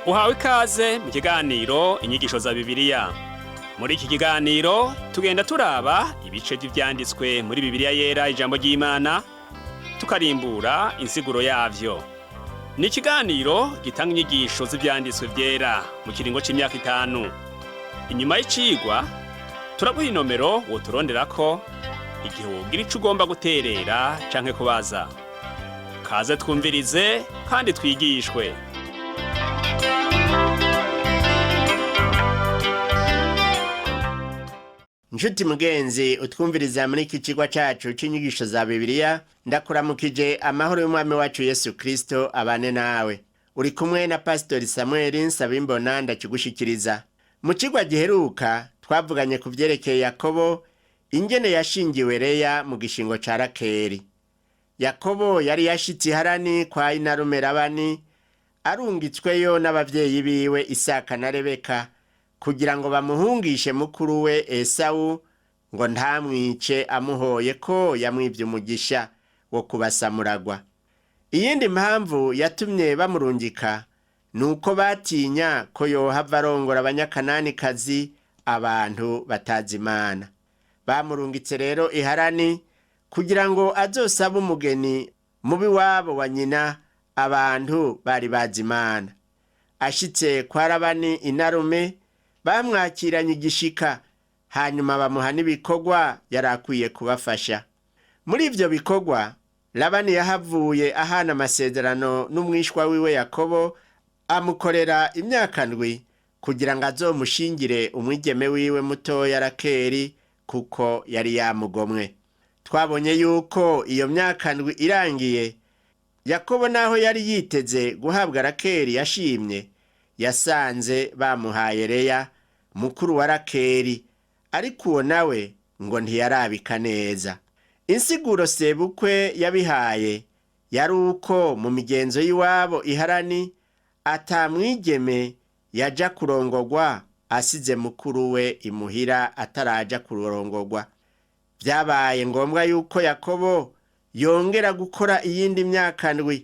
Uhawe ikaze mu kiganiro Inyigisho za Bibiliya. Muri iki kiganiro tugenda turaba ibice vy'ivyanditswe muri Bibiliya Yera, ijambo ry'Imana, tukarimbura insiguro yavyo. Ni ikiganiro gitanga inyigisho z'ivyanditswe vyera mu kiringo c'imyaka 5. Inyuma y'icigwa turaguha inomero woturonderako igihe wogira ico ugomba guterera canke kubaza. Kaze twumvirize kandi twigishwe. Nshuti mugenzi utwumviriza muri iki cigwa cacu c'inyigisho za Bibiliya, ndakuramukije amahoro y'Umwami wacu Yesu Kristo abane nawe. Uri kumwe na Pasitori Samuel Nsabimbona ndakigushikiriza. Mu cigwa giheruka twavuganye ku vyerekeye Yakobo, ingene yashingiwe Leya mu gishingo ca Rakeli. Yakobo yari yashitse i Harani kwa inarume Labani, arungitsweyo n'abavyeyi biwe Isaka na Rebeka, kugira ngo bamuhungishe mukuru we Esawu ngo ntamwice amuhoye ko yamwivye umugisha wo kubasamuragwa. Iyindi mpamvu yatumye bamurungika ni uko batinya ko yohava arongora abanyakananikazi, abantu batazi Imana. Bamurungitse rero i Harani kugira ngo azosabe umugeni mubi wabo wa nyina, abantu bari bazi Imana. Ashitse kwa Labani inarume, bamwakiranye igishika, hanyuma bamuha n'ibikorwa yari akwiye kubafasha. Muri ivyo bikorwa Labani yahavuye ahana amasezerano n'umwishwa wiwe Yakobo, amukorera imyaka 7 kugira ngo azomushingire umwigeme wiwe mutoya Rakeli, kuko yari yamugomwe. Twabonye yuko iyo myaka 7 irangiye, Yakobo naho yari yiteze guhabwa Rakeli yashimye, yasanze bamuhaye Leya mukuru wa Rakeli, ariko uwo nawe ngo ntiyarabika neza. Insiguro sebukwe yabihaye yari uko mu migenzo y'iwabo iharani atamwigeme yaja kurongogwa asize mukuru we imuhira ataraja kurongogwa. Vyabaye ngombwa yuko Yakobo yongera gukora iyindi myaka 7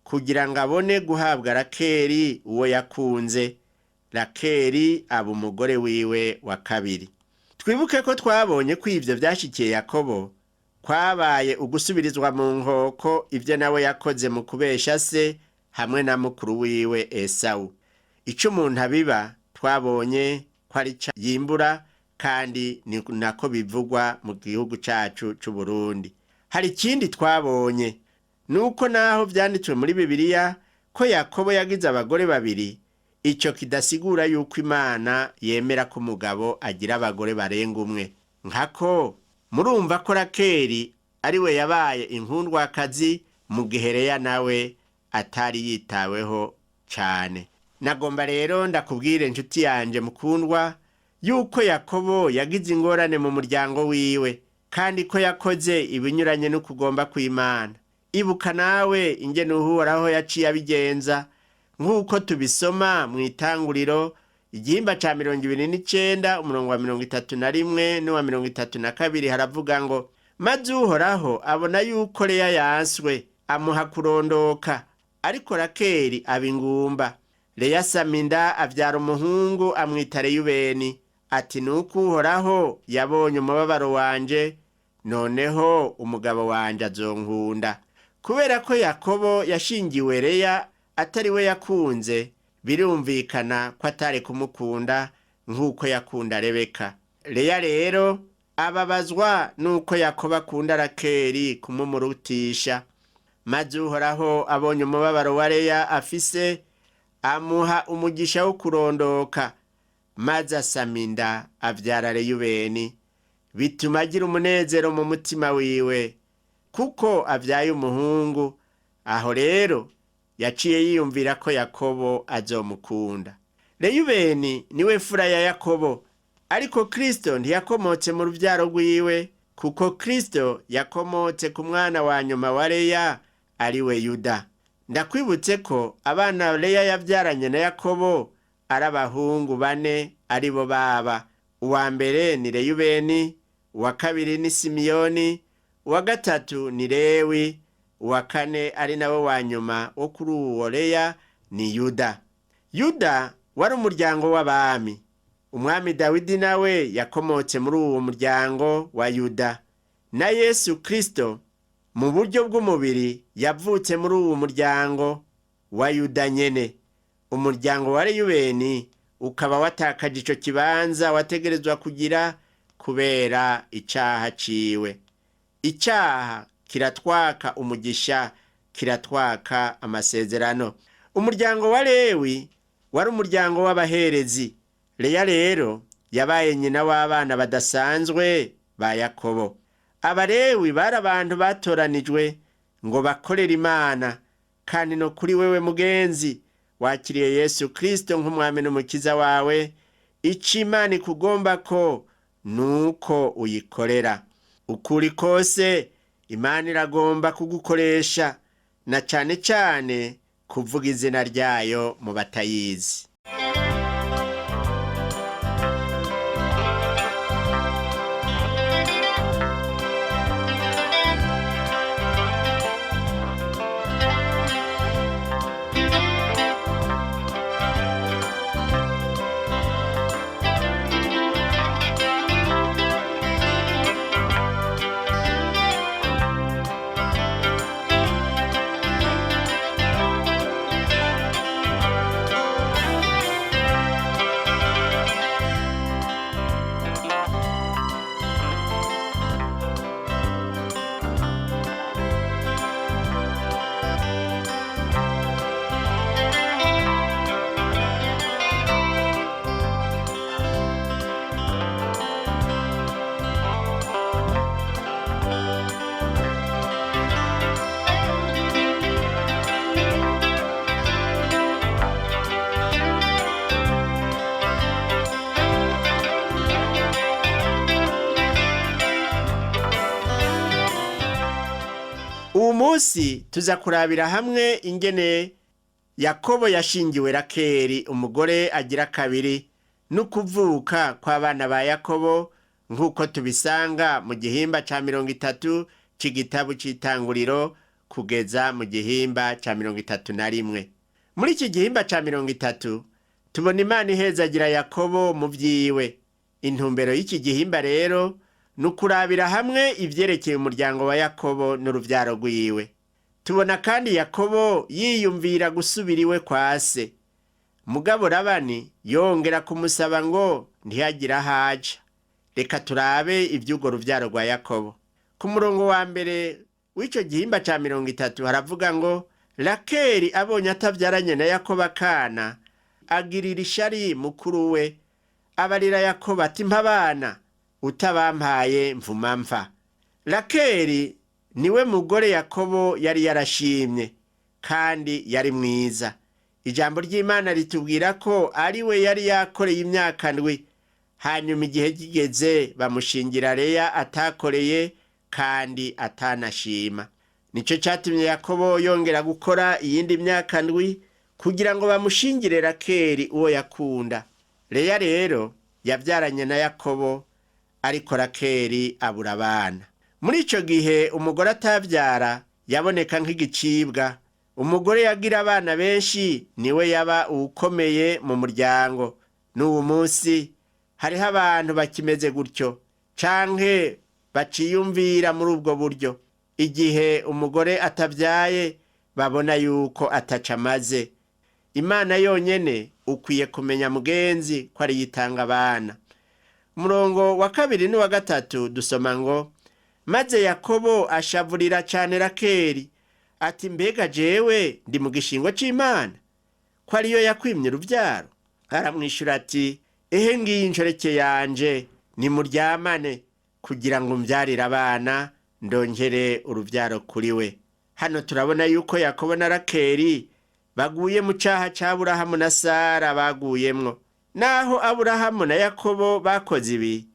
kugira ngo abone guhabwa Rakeli uwo yakunze. Rakeli aba umugore wiwe wa kabiri. Twibuke ko twabonye ko ivyo vyashikiye Yakobo kwabaye ugusubirizwa mu nkoko ivyo nawe yakoze mu kubesha se hamwe na mukuru wiwe Esawu. Ico umuntu abiba twabonye ko ari co yimbura, kandi ni nako bivugwa mu gihugu cacu c'Uburundi. Hari ikindi twabonye nuko naho vyanditswe muri Bibiliya ko Yakobo yagize abagore babiri, ico kidasigura yuko Imana yemera ko umugabo agira abagore barenga umwe. Nkako murumva ko Rakeli ari we yabaye inkundwakazi, mu gihe Leya nawe atari yitaweho cane. Nagomba rero ndakubwire nshuti yanje mukundwa yuko Yakobo yagize ingorane mu muryango wiwe, kandi ko yakoze ibinyuranye n'ukugomba kw'Imana. Ibuka nawe ingene Uhoraho yaciye abigenza, nk'uko tubisoma mu Itanguriro igihimba ca 29 umurongo wa 31 n'uwa 32, haravuga ngo: maze Uhoraho abona yuko Leya yanswe, amuha kurondoka, ariko Rakeli aba ingumba. Leya asama inda avyara umuhungu, amwita Reyubeni, ati: nuko Uhoraho yabonye umubabaro wanje, noneho umugabo wanje azonkunda. Kubera ko Yakobo yashingiwe Leya atari we yakunze, birumvikana ko atari kumukunda nk'uko yakunda Rebeka. Leya rero ababazwa n'uko Yakobo akunda Rakeli kumumurutisha. Maze Uhoraho abonye umubabaro wa Leya afise, amuha umugisha wo kurondoka, maze asama inda avyara Reyubeni. Bituma agira umunezero mu mutima wiwe kuko avyaye umuhungu. Aho rero yaciye yiyumvira ko Yakobo azomukunda. Reyubeni niwe mfura ya Yakobo, ariko Kristo ntiyakomotse mu ruvyaro rwiwe, kuko Kristo yakomotse ku mwana wa nyuma wa Leya, ari we Yuda. Ndakwibutse ko abana Leya yavyaranye na Yakobo ari abahungu 4, ari bo baba: uwa mbere ni Reyubeni, uwa kabiri ni Simiyoni, uwa gatatu ni Lewi, uwa kane ari nawe wa nyuma wo kuri uwo Leya ni Yuda. Yuda wari umuryango w'abami. Umwami Dawidi nawe yakomotse muri uwo muryango wa Yuda, na Yesu Kristo mu buryo bw'umubiri yavutse muri uwo muryango wa Yuda nyene. Umuryango wa Reyubeni ukaba watakaje ico kibanza wategerezwa kugira kubera icaha ciwe. Icaha kiratwaka umugisha, kiratwaka amasezerano. Umuryango wa Lewi wari umuryango w'abaherezi. Leya rero yabaye nyina w'abana badasanzwe ba Yakobo. Abalewi bari abantu batoranijwe ngo bakorere Imana, kandi no kuri wewe mugenzi wakiriye Yesu Kristo nk'umwami n'umukiza wawe, ico Imana ikugomba ko nuko uyikorera. Ukuri kose Imana iragomba kugukoresha, na cane cane kuvuga izina ryayo mu batayizi. Uwu munsi tuza kurabira hamwe ingene Yakobo yashingiwe Rakeli umugore agira kabiri, n'ukuvuka kw'abana ba Yakobo nk'uko tubisanga mu gihimba ca 30 c'igitabo c'itanguriro kugeza mu gihimba ca 31. Muri iki gihimba ca 30 tubona Imana ihezagira Yakobo mu vyiwe. Intumbero y'iki gihimba rero ni ukurabira hamwe ivyerekeye umuryango wa Yakobo n'uruvyaro rwiwe. Tubona kandi Yakobo yiyumvira gusubira iwe kwa se. Mugabo Labani yongera kumusaba ngo ntihagire aho aja. Reka turabe ivy'urwo ruvyaro rwa Yakobo. Ku murongo wa mbere w'ico gihimba ca 30 haravuga ngo Rakeli abonye atavyaranye na Yakobo akana, agirira ishari mukuru we, abarira Yakobo ati mpa abana, utabampaye mvuma mfa. Rakeli niwe mugore Yakobo yari yarashimye kandi yari mwiza. Ijambo ry'Imana ritubwira ko ari we yari yakoreye imyaka 7, hanyuma igihe kigeze bamushingira Leya atakoreye kandi atanashima. Nico catumye Yakobo yongera gukora iyindi myaka 7 kugira ngo bamushingire Rakeli uwo yakunda. Leya rero yavyaranye na Yakobo, ariko Rakeli abura abana. Muri ico gihe umugore atavyara yaboneka nk'igicibwa. Umugore yagira abana benshi niwe yaba uwukomeye mu muryango. N'uwu munsi hariho abantu bakimeze gutyo canke baciyumvira muri ubwo buryo. Igihe umugore atavyaye babona yuko ataca amaze. Imana yonyene ukwiye kumenya mugenzi ko ariyo itanga abana. Umurongo wa 2 n'uwa 3 dusoma ngo maze Yakobo ashavurira cane Rakeli ati mbega jewe ndi mu gishingo c'Imana ko ariyo yakwimye uruvyaro? Aramwishura ati ehe ngiyi inshoreke yanje, nimuryamane kugira ngo mbyarire abana ndongere uruvyaro kuri we. Hano turabona yuko Yakobo na Rakeli baguye mu caha ca Aburahamu na Sara baguyemwo. Naho Aburahamu na Yakobo bakoze ibi,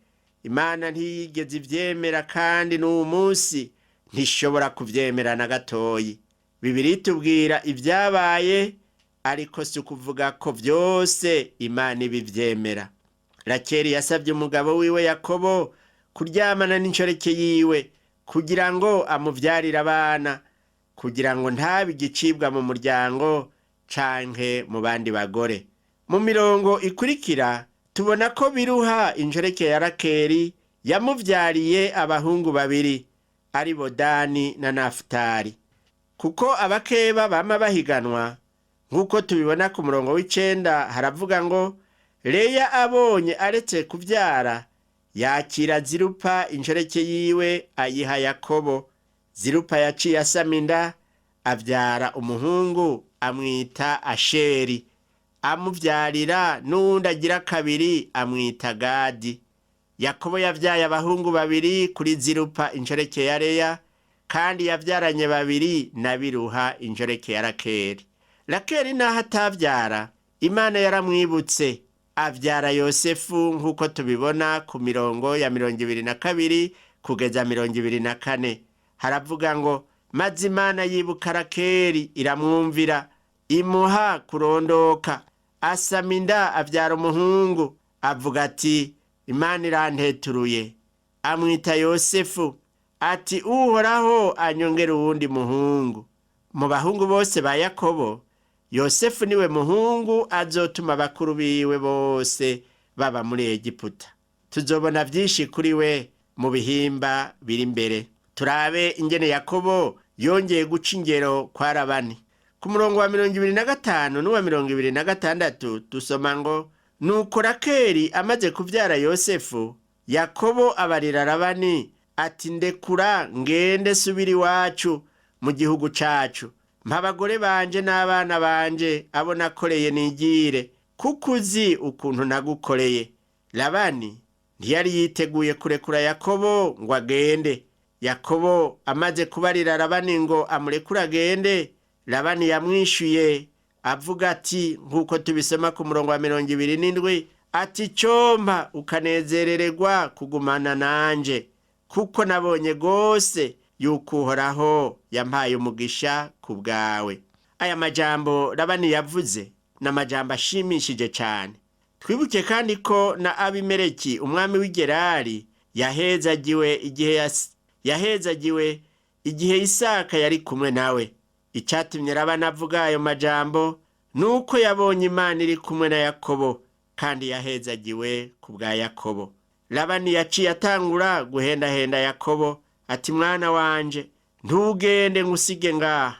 Imana ntiyigeze ivyemera kandi n'uwu munsi ntishobora kuvyemera na gatoyi. Bibiliya itubwira ivyabaye, ariko si ukuvuga ko vyose Imana ibivyemera. Rakeli yasavye umugabo wiwe Yakobo kuryamana n'inshoreke yiwe kugira ngo amuvyarire abana, kugira ngo ntabe igicibwa mu muryango. canke mu bandi bagore. Mu mirongo ikurikira tubona ko Biruha inshoreke ya Rakeri yamuvyariye abahungu babiri, ari bo Dani na Nafutali. Kuko abakeba bama bahiganwa, nk'uko tubibona ku murongo w'icenda haravuga ngo: Leya abonye aretse kuvyara, yakira Zirupa inshoreke yiwe ayiha Yakobo. Zirupa yaciye asama inda, avyara umuhungu amwita Asheri, amuvyarira n'uwundi agira kabiri amwita Gadi. Yakobo yavyaye abahungu babiri kuri Zirupa inshoreke ya Leya, kandi yavyaranye babiri na Biruha inshoreke ya Rakeri. Rakeri naho atavyara, Imana yaramwibutse avyara Yosefu, nk'uko tubibona ku mirongo ya 22 kugeza 24. Haravuga ngo: maze Imana yibuka Rakeri iramwumvira, imuha kurondoka, asama inda avyara umuhungu, avuga ati: Imana iranteturuye. Amwita Yosefu, ati: Uhoraho anyongere uwundi muhungu. Mu bahungu bose ba Yakobo, Yosefu niwe muhungu azotuma bakuru biwe bose baba muri Egiputa. Tuzobona vyinshi kuri we mu bihimba biri imbere. Turabe ingene Yakobo yongeye guca ingero kwa Labani. Ku murongo wa 25 n'uwa 26 dusoma ngo: nuko Rakeri amaze kuvyara Yosefu, Yakobo abarira Labani ati: ndekura ngende subira iwacu mu gihugu cacu, mpa abagore banje n'abana banje abo nakoreye nigire, kuko uzi ukuntu nagukoreye. Labani ntiyari yiteguye kurekura Yakobo ngo agende. Yakobo amaze kubarira Labani ngo amurekure agende, Labani yamwishuye avuga ati, nk'uko tubisoma ku murongo wa 27, ati: compa ukanezerererwa kugumana nanje, kuko nabonye gose yuko Uhoraho yampaye umugisha ku bwawe. Aya majambo Labani yavuze ni amajambo ashimishije cane. Twibuke kandi ko na Abimeleki umwami w'i Gerari yahezagiwe igihe Isaka yari kumwe nawe. Icatumye Labani avuga ayo majambo nuko yabonye Imana iri kumwe na Yakobo, kandi yahezagiwe ku bwa Yakobo. Labani yaciye atangura guhendahenda Yakobo ati: mwana wanje, ntugende ngusige ngaha,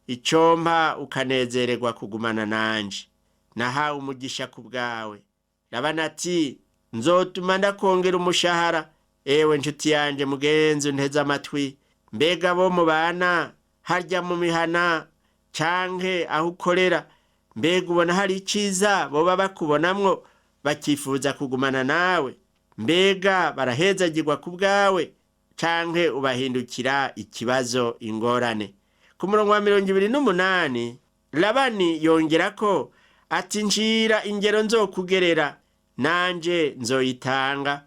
icompa ukanezererwa kugumana nanje, nahawe umugisha ku bwawe. Labani ati: nzotuma ndakongera umushahara. Ewe nshuti yanje mugenzi unteze amatwi, mbega bo mubana harya mu mihana canke aho ukorera, mbega ubona hari iciza boba bakubonamwo bakifuza kugumana nawe? Mbega barahezagirwa ku bwawe canke ubahindukira ikibazo, ingorane? Ku murongo wa 28 Labani yongerako ati: ncira ingero nzokugerera, nanje nzoyitanga.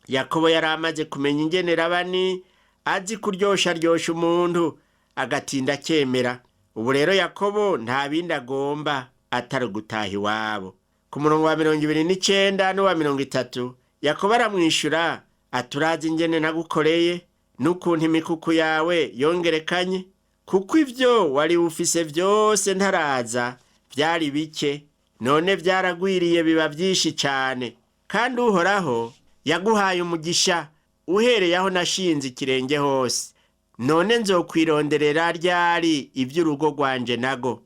Yakobo yari amaze kumenya ingene Labani azi kuryosharyosha umuntu agatinda akemera. Ubu rero Yakobo nta bindi agomba atari gutaha iwabo. Ku murongo wa 29 n'uwa 30 Yakobo aramwishura ati: urazi ingene nagukoreye n'ukuntu imikuku yawe yongerekanye, kuko ivyo wari ufise vyose ntaraza vyari bike, none vyaragwiriye biba vyinshi cane, kandi Uhoraho yaguhaye umugisha uhereye aho nashinze ikirenge hose. None nzokwironderera ryari ivy'urugo rwanje nago?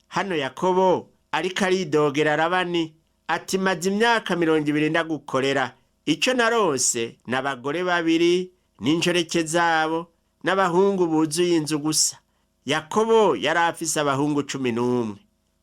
Hano Yakobo ariko aridogera Labani ati: maze imyaka 20 ndagukorera, ico narose n'abagore babiri n'inshoreke zabo n'abahungu buzuye inzu gusa. Yakobo yari afise abahungu 11.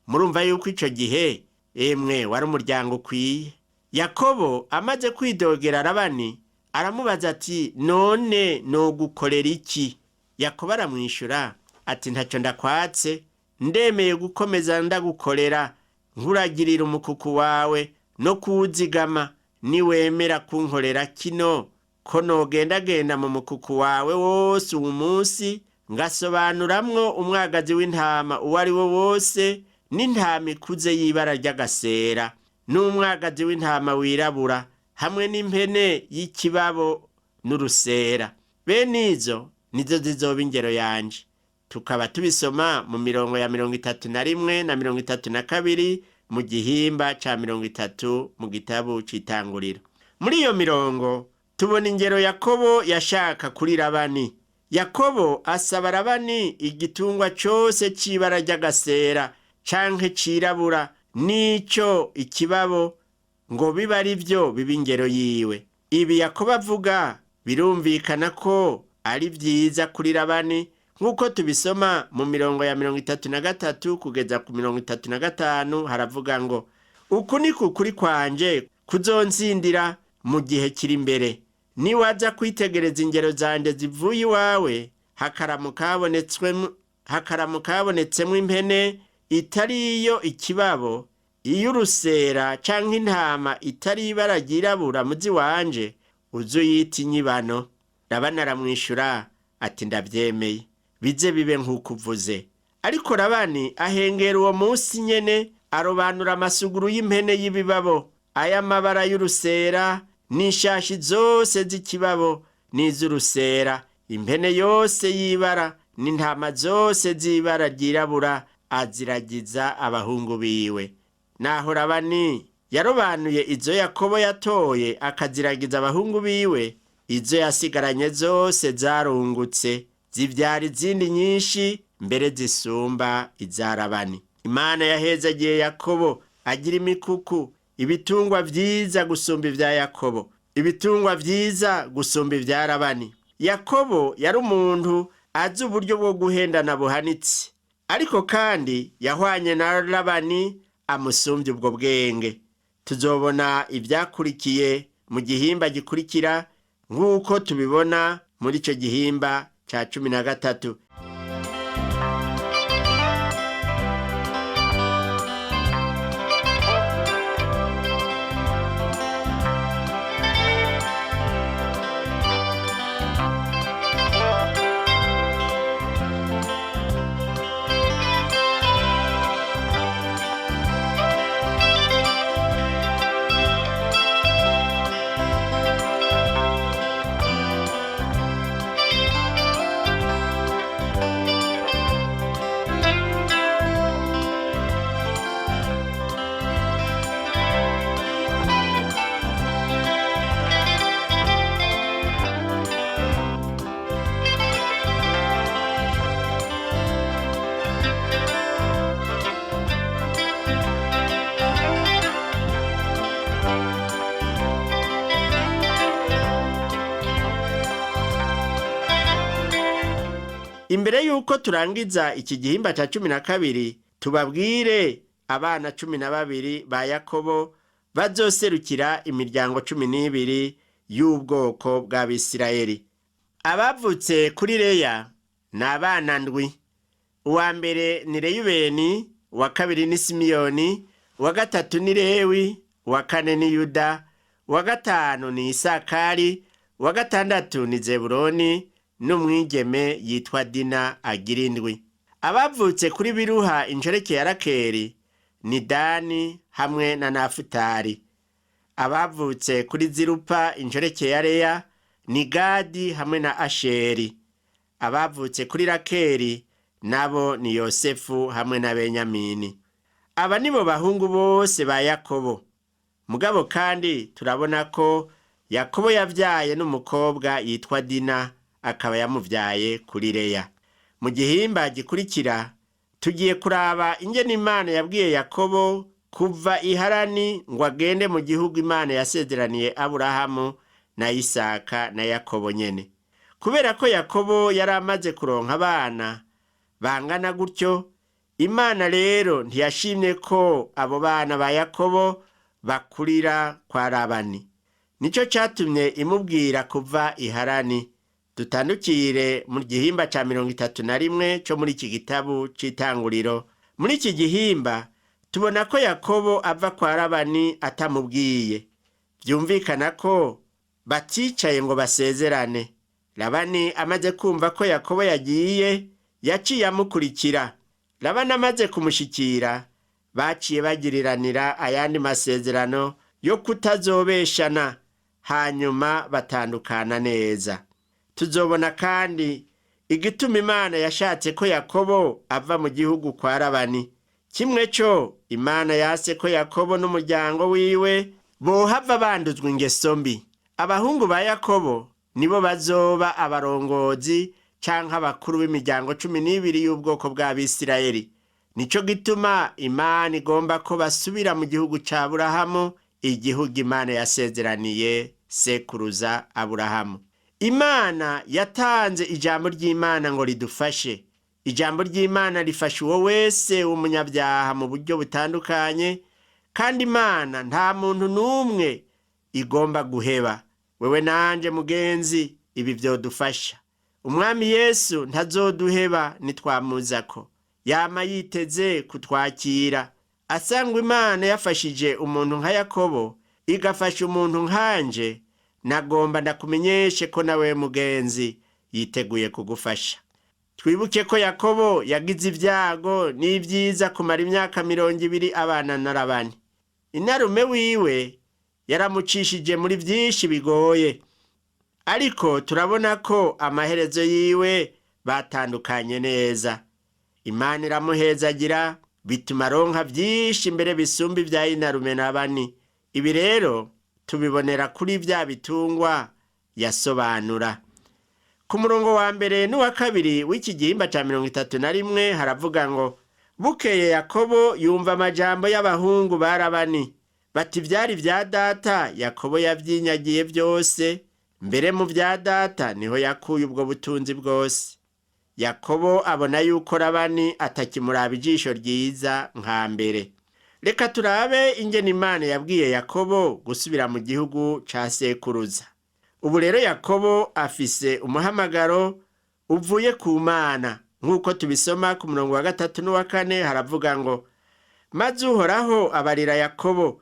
Murumva yuko ico gihe emwe wari umuryango ukwiye. Yakobo amaze kwidogera Labani aramubaza ati: none nogukorera iki? Yakobo aramwishura ati: ntaco ndakwatse, ndemeye gukomeza ndagukorera, nkuragirira umukuku wawe no kuwuzigama, niwemera kunkorera kino, ko nogendagenda mu mukuku wawe wose uwu munsi, ngasobanuramwo umwagazi w'intama uwo ari wo wose, n'intama ikuze y'ibara ry'agasera, n'umwagazi w'intama wirabura, hamwe n'impene y'ikibabo n'urusera. Bene izo nizo zizoba ingero yanje. Tukaba tubisoma mu mirongo ya 31 na 32 mu gihimba ca 30 mu gitabo c'Itanguriro. Muri iyo mirongo tubona ingero Yakobo yashaka kuri Labani. Yakobo asaba Labani igitungwa cose c'ibara ry'agasera canke cirabura n'ico ikibabo ngo bibe ari byo biba ingero yiwe. Ibi Yakobo avuga birumvikana ko ari vyiza kuri Labani, nk'uko tubisoma mu mirongo ya 33 kugeza ku 35. Haravuga ngo: "Uku ni kukuri kwanje kuzonsindira mu gihe kiri imbere, niwaza kwitegereza ingero zanje zivuye iwawe, hakaramuka habonetsemwo impene itari iyo ikibabo, iy'urusera canke intama itari ibara ryirabura muzi wanje, uze uyite inyibano." Labani aramwishura ati: "Ndavyemeye, bize bibe nk'uko uvuze." Ariko Labani ahengera uwo munsi nyene, arobanura amasuguru y'impene y'ibibabo, ay'amabara y'urusera, n'ishashi zose z'ikibabo n'iz'urusera, impene yose y'ibara n'intama zose z'ibara ryirabura, aziragiza abahungu biwe. Naho Labani yarobanuye izo Yakobo yatoye akaziragiza abahungu biwe, izo yasigaranye zose zarungutse zivyara izindi nyinshi mbere zisumba iza Labani. Imana yahezagiye Yakobo agira imikuku, ibitungwa vyiza gusumba ivya Yakobo, ibitungwa vyiza gusumba ivya Labani. Yakobo yari umuntu azi uburyo bwo guhendana buhanitse, ariko kandi yahwanye na Labani amusumbye ubwo bwenge. Tuzobona ivyakurikiye mu gihimba gikurikira, nk'uko tubibona muri ico gihimba ca 13. Imbere y'uko turangiza iki gihimba ca 12, tubabwire abana 12 ba Yakobo bazoserukira imiryango 12 y'ubwoko bw'Abisirayeli. Abavutse kuri Leya ni abana ndwi. Uwa mbere ni Reyubeni, uwa kabiri ni Simiyoni, uwa gatatu ni Lewi, uwa kane ni Yuda, uwa gatanu ni Isakari, uwa gatandatu ni Zebuloni, n'umwigeme yitwa Dina agira indwi. Abavutse kuri Biruha inshoreke ya Rakeli ni Dani hamwe na Nafutali. Abavutse kuri Zirupa inshoreke ya Leya ni Gadi hamwe na Asheri. Abavutse kuri Rakeli nabo ni Yosefu hamwe na Benyamini. Aba nibo bahungu bose ba Yakobo. Mugabo kandi turabona ko Yakobo yavyaye n'umukobwa yitwa Dina, akaba yamuvyaye kuri Leya. Mu gihimba gikurikira tugiye kuraba ingene Imana yabwiye Yakobo kuva i Harani ngo agende mu gihugu Imana yasezeraniye Aburahamu na Isaka na Yakobo nyene. Kubera ko Yakobo yari amaze kuronka abana bangana gutyo, Imana rero ntiyashimye ko abo bana ba Yakobo bakurira kwa Labani. Nico catumye imubwira kuva i Harani. Dutandukire mu gihimba ca 31 co muri iki gitabo c'Itanguriro. Muri iki gihimba tubona ko Yakobo ava kwa Labani atamubwiye. Vyumvikana ko baticaye ngo basezerane. Labani amaze kumva ko Yakobo yagiye, yaciye amukurikira. Labani amaze kumushikira, baciye bagiriranira ayandi masezerano yo kutazobeshana, hanyuma batandukana neza. Tuzobona kandi Igituma Imana yashatse ko Yakobo ava mu gihugu kwa Labani. Kimwe cyo Imana yase ko Yakobo n'umuryango wiwe bohava banduzwa ingeso mbi. Abahungu ba Yakobo nibo bazoba abarongozi canke abakuru b'imiryango 12 y'ubwoko bw'Abisirayeli. Nico gituma Imana igomba ko basubira mu gihugu ca Aburahamu, igihugu Imana yasezeraniye sekuruza Aburahamu. Imana yatanze ijambo ry'Imana ngo ridufashe. Ijambo ry'Imana rifasha uwo wese w'umunyabyaha mu buryo butandukanye, kandi Imana nta muntu n'umwe igomba guheba. Wewe nanje mugenzi, ibi vyodufasha. Umwami Yesu ntazoduheba nitwamuzako. Yama yiteze kutwakira. Asangwa Imana yafashije umuntu nka Yakobo, igafasha umuntu nkanje, nagomba ndakumenyeshe ko nawe mugenzi yiteguye kugufasha. Twibuke ko Yakobo yagize ibyago n'ibyiza kumara imyaka 20 abana na Labani. Inarume wiwe yaramucishije muri byinshi bigoye, ariko turabona ko amaherezo yiwe batandukanye neza. Imana iramuhezagira bituma aronka byinshi mbere bisumba ibya inarume na Labani. Ibi rero tubibonera kuri bya bitungwa yasobanura. Ku murongo wa mbere n'uwa kabiri w'iki gihimba ca 31 haravuga ngo: bukeye Yakobo yumva amajambo y'abahungu ba Labani bati ivyari vya data Yakobo yavyinyagiye byose, mbere mu vya data niho yakuye ubwo butunzi bwose. Yakobo abona yuko Labani atakimuraba ijisho ryiza nka mbere. Reka turabe ingene Imana yabwiye Yakobo gusubira mu gihugu ca sekuruza. Ubu rero Yakobo afise umuhamagaro uvuye ku Mana, nk'uko tubisoma ku murongo wa 3 n'uwa 4 haravuga ngo: maze Uhoraho abarira Yakobo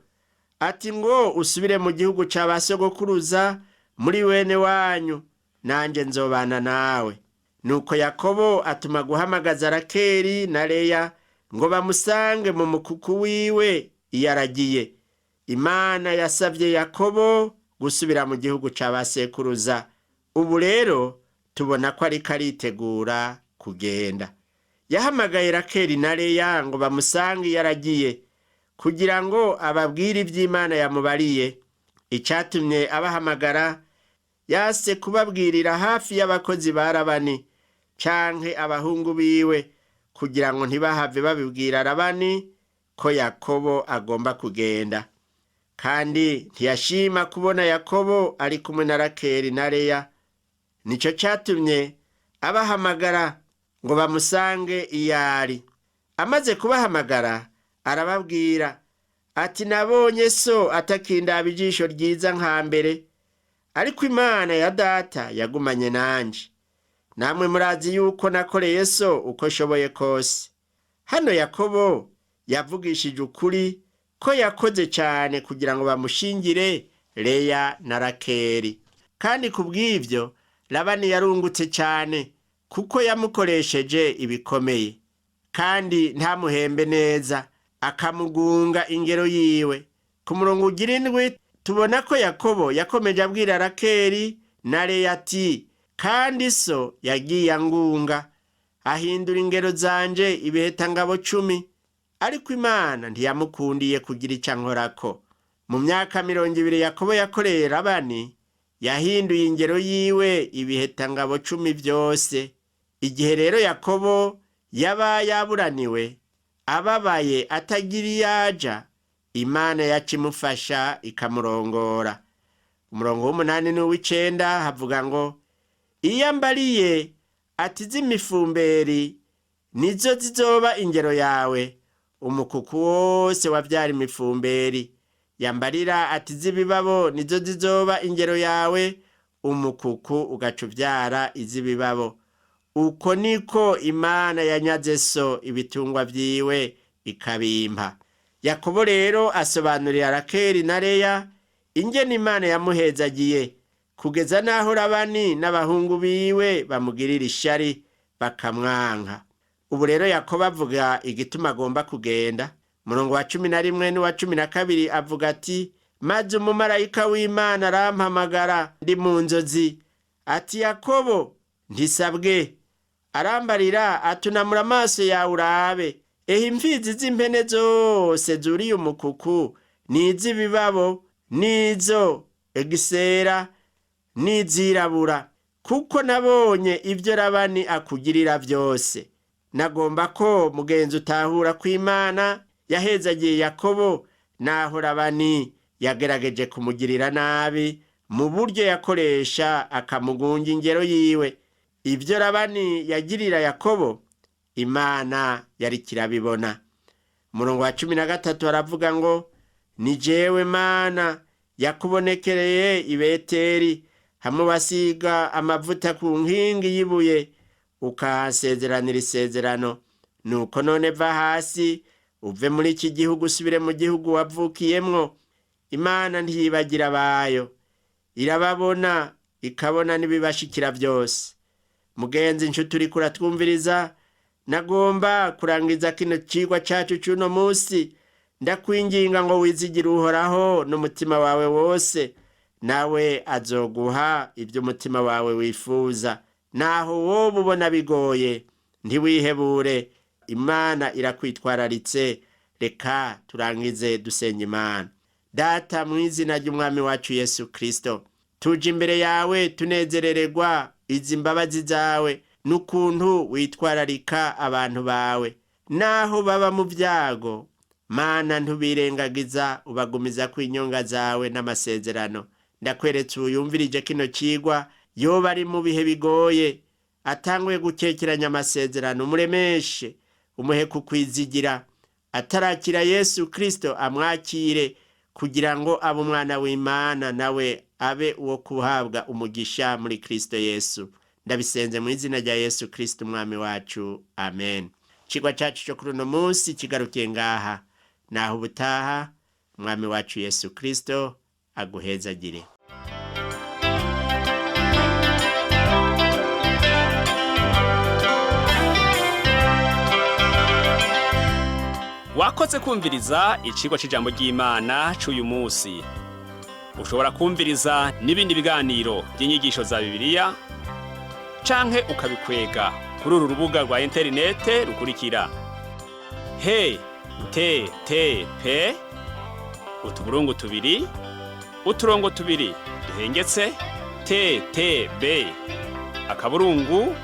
ati ngo usubire mu gihugu ca ba sogokuruza muri wene wanyu, nanje nzobana nawe. Nuko Yakobo atuma guhamagaza Rakeli na Leya ngo bamusange mu mukuku wiwe iyo aragiye. Imana yasavye Yakobo gusubira mu gihugu ca ba sekuruza. Ubu rero tubona ko ariko aritegura kugenda. Yahamagaye Rakeli na Leya ngo bamusange iyo aragiye, kugira ngo ababwire ivy'Imana yamubariye. Icatumye abahamagara, yase kubabwirira hafi y'abakozi ba Labani canke abahungu biwe, kugira ngo ntibahave babibwira Labani ko Yakobo agomba kugenda. Kandi ntiyashima kubona Yakobo ari kumwe na Rakeli na Leya. Nico catumye abahamagara ngo bamusange iyo ari. Amaze kubahamagara arababwira ati nabonye so atakindaba ijisho ryiza nka mbere, ariko Imana ya data yagumanye nanje. Namwe murazi yuko nakoreye so uko shoboye kose. Hano Yakobo yavugishije ukuri ko yakoze cyane kugira ngo bamushingire Leya na Rakeli. Kandi kubw'ivyo Labani yarungutse cyane kuko yamukoresheje ibikomeye, kandi ntamuhembe neza, akamugunga ingero yiwe. Ku murongo ugira 7 tubona ko Yakobo yakomeje abwira Rakeli na Leya ati kandi so yagiye angunga ahindura ingero zanje ibihetangabo 10, ariko Imana ntiyamukundiye kugira ico ankorako. Mu myaka 20 Yakobo yakoreye Labani, yahinduye ingero yiwe ibihetangabo 10 vyose. Igihe rero Yakobo yaba yaburaniwe, ababaye atagira iyo aja, Imana yacimufasha ikamurongora. Umurongo w'8 n'uw'icenda havuga ngo: iyo ambariye ati z'imifumberi nizo zizoba ingero yawe, umukuku wose wavyara imifumberi. Yambarira ati z'ibibabo nizo zizoba ingero yawe, umukuku ugaca uvyara iz'ibibabo. Uko niko Imana yanyaze so ibitungwa vyiwe ikabimpa. Yakobo rero asobanurira Rakeli na Leya ingene Imana yamuhezagiye, kugeza n'aho Labani n'abahungu biwe bamugirira ishari bakamwanka. Ubu rero Yakobo avuga igituma agomba kugenda. Murongo wa 11 n'uwa 12 avuga ati maze umumarayika w'Imana arampamagara ndi mu nzozi ati Yakobo, ntisabwe. Arambarira atunamura amaso yawe urabe, ehe imfizi z'impene zose zuriye umukuku, n'iz'ibibabo, n'izo egisera, n'izirabura, kuko nabonye ibyo Labani akugirira byose. Nagomba ko mugenzi utahura ko Imana yahezagiye Yakobo, naho Labani yagerageje kumugirira nabi mu buryo yakoresha akamugunga ingero yiwe. Ibyo Labani yagirira Yakobo, Imana yari kirabibona. Umurongo wa 13 aravuga ngo: ni jewe Mana yakubonekereye i Beteli, hamwe wasiga amavuta ku nkingi y'ibuye, ukahasezeranira isezerano. Nuko none va hasi uve muri iki gihugu, usubire mu gihugu wavukiyemwo. Imana ntiyibagira abayo, irababona ikabona n'ibibashikira byose. Mugenzi nshuti uriko uratwumviriza, nagomba kurangiza kino cigwa cacu c'uno musi ndakwinginga ngo wizigire Uhoraho n'umutima wawe wose, nawe azoguha ibyo umutima wawe wifuza. Naho woba ubona bigoye, ntiwihebure, Imana irakwitwararitse. Reka turangize dusenga Imana. Data, mu izina ry'Umwami wacu Yesu Kristo, tuje imbere yawe tunezerererwa izi mbabazi zawe n'ukuntu witwararika abantu bawe, naho baba mu byago. Mana, ntubirengagiza, ubagumiza ku inyonga zawe n'amasezerano. Ndakweretse uyumvirije kino cigwa, yoba ari mu bihe bigoye, atanguye gukekeranya amasezerano, umuremeshe, umuhe kukwizigira. Atarakira Yesu Kristo, amwakire kugira ngo abe umwana w'Imana, nawe abe uwo kuhabwa umugisha muri Kristo Yesu. Ndabisenze mu izina rya Yesu Kristo Umwami wacu, amen. Icigwa cacu cyo kuri uno munsi kigarukiye ngaha. Naho ubutaha, Umwami wacu Yesu Kristo aguhezagire. Wakoze kumviriza icigwa c'ijambo ry'Imana c'uyu munsi. Ushobora kumviriza n'ibindi biganiro by'inyigisho za Bibiliya canke ukabikwega kuri uru rubuga rwa interinete rukurikira: he te te pe utuburungu tubiri uturongo tubiri duhengetse te te be akaburungu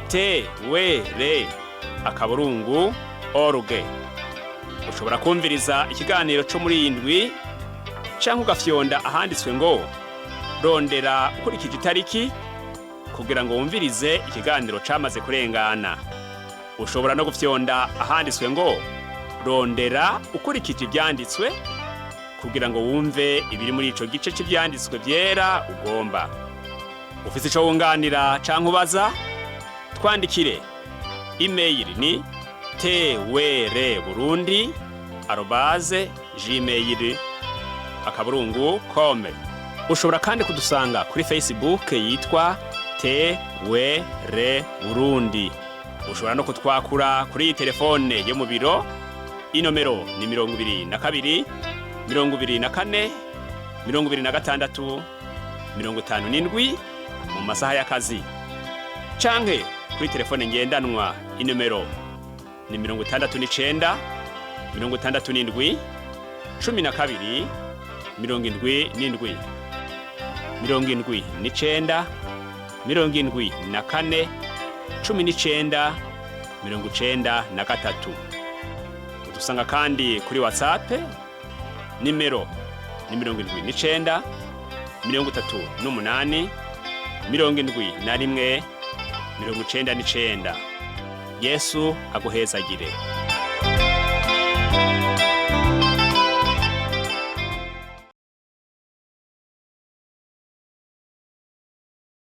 te we re akaburungu org. Ushobora kumviriza ikiganiro cyo muri iyi ndwi canke ugafyonda ahanditswe ngo rondera ukurikije itariki kugira ngo wumvirize ikiganiro camaze kurengana. Ushobora no gufyonda ahanditswe ngo rondera ukurikije ivyanditswe kugira ngo wumve ibiri muri ico gice c'ivyanditswe vyera ugomba. Ufise ico wunganira canke ubaza, twandikire. Email ni twrburundi@gmail.com. Ushobora kandi kudusanga kuri Facebook yitwa TWR Burundi. Ushobora no kutwakura kuri iyi telefone yo mu biro. Inomero ni 22 24 26 57 mu masaha y'akazi, canke kuri telefone ngendanwa, inomero ni 69 67 12 77, 79 74 19 93. Udusanga kandi kuri WhatsApp, nimero ni 79 38 71 99. Yesu aguhezagire.